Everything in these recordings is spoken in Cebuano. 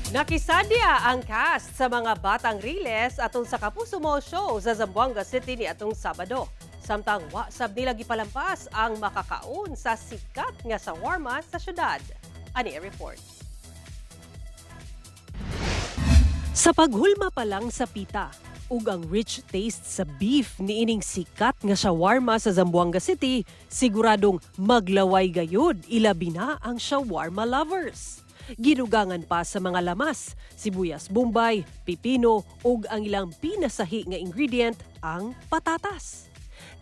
Nakisadya ang cast sa mga Batang Riles atong sa Kapuso Mo Show sa Zamboanga City ni atong Sabado. Samtang wa sab nila gipalampas ang makakaon sa sikat nga shawarma sa syudad. Ani ang report. Sa paghulma pa lang sa pita, ug ang rich taste sa beef niining sikat nga shawarma sa Zamboanga City, siguradong maglaway gayud ilabi na ang shawarma lovers. Gidugangan pa sa mga lamas, sibuyas bombay, pipino ug ang ilang pinasahi nga ingredient, ang patatas.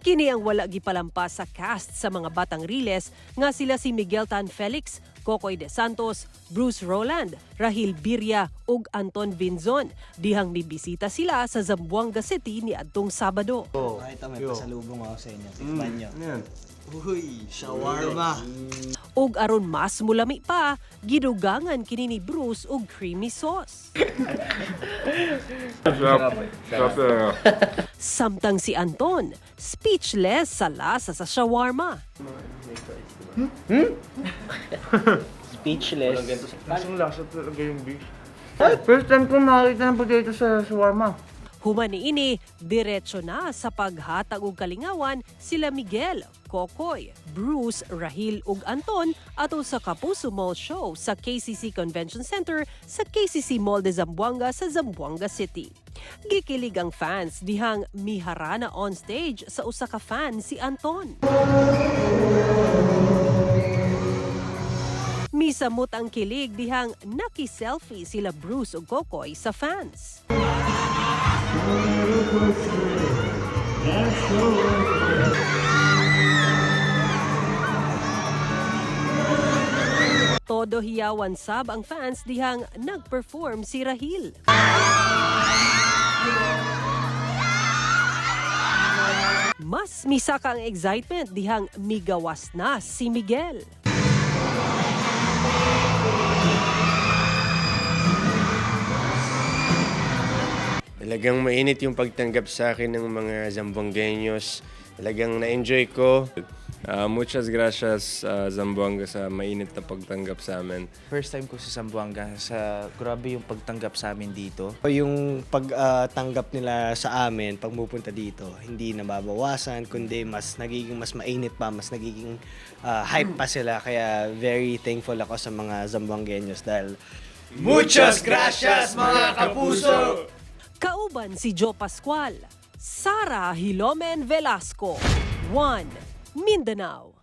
Kini ang wala gipalampas sa cast sa mga Batang Riles nga sila si Miguel Tan Felix, Kokoy De Santos, Bruce Roland, Rahil Birya ug Anton Vinzon dihang mibisita sila sa Zamboanga City niadtong Sabado. Oh, ito may pasalubong ako sa inyo. Tikman nyo. Uy, shawarma. Ug aron mas mulami pa, gidugangan kini ni Bruce og creamy sauce. Sarap. Sarap talaga. Samtang si Anton, speechless sa lasa sa shawarma. Speechless. Lasang lasa talaga yung beef. First time ko makakita ng potato sa shawarma. Human niini, diretso na sa paghatag og kalingawan sila Miguel, Kokoy, Bruce, Rahil ug Anton ato sa Kapuso Mall Show sa KCC Convention Center sa KCC Mall de Zamboanga sa Zamboanga City. Gikilig ang fans dihang miharana on stage sa usa ka fan si Anton. Misamot ang kilig dihang naki-selfie sila Bruce ug Kokoy sa fans. Todo hiyawan sab ang fans dihang nag-perform si Rahil. Mas misaka ang excitement dihang migawas na si Miguel. Talagang mainit yung pagtanggap sa akin ng mga Zamboangueños. Talagang na-enjoy ko. Muchas gracias, Zamboanga, sa mainit na pagtanggap sa amin. First time ko sa Zamboanga, sa grabe yung pagtanggap sa amin dito. Yung pagtanggap nila sa amin pag pupunta dito, hindi nababawasan, kundi mas nagiging mas mainit pa, mas nagiging hype pa sila. Kaya very thankful ako sa mga Zamboangueños dahil Muchas gracias, mga kapuso! Kauban si Joe Pascual, Sara Hilomen Velasco, 1 Mindanao.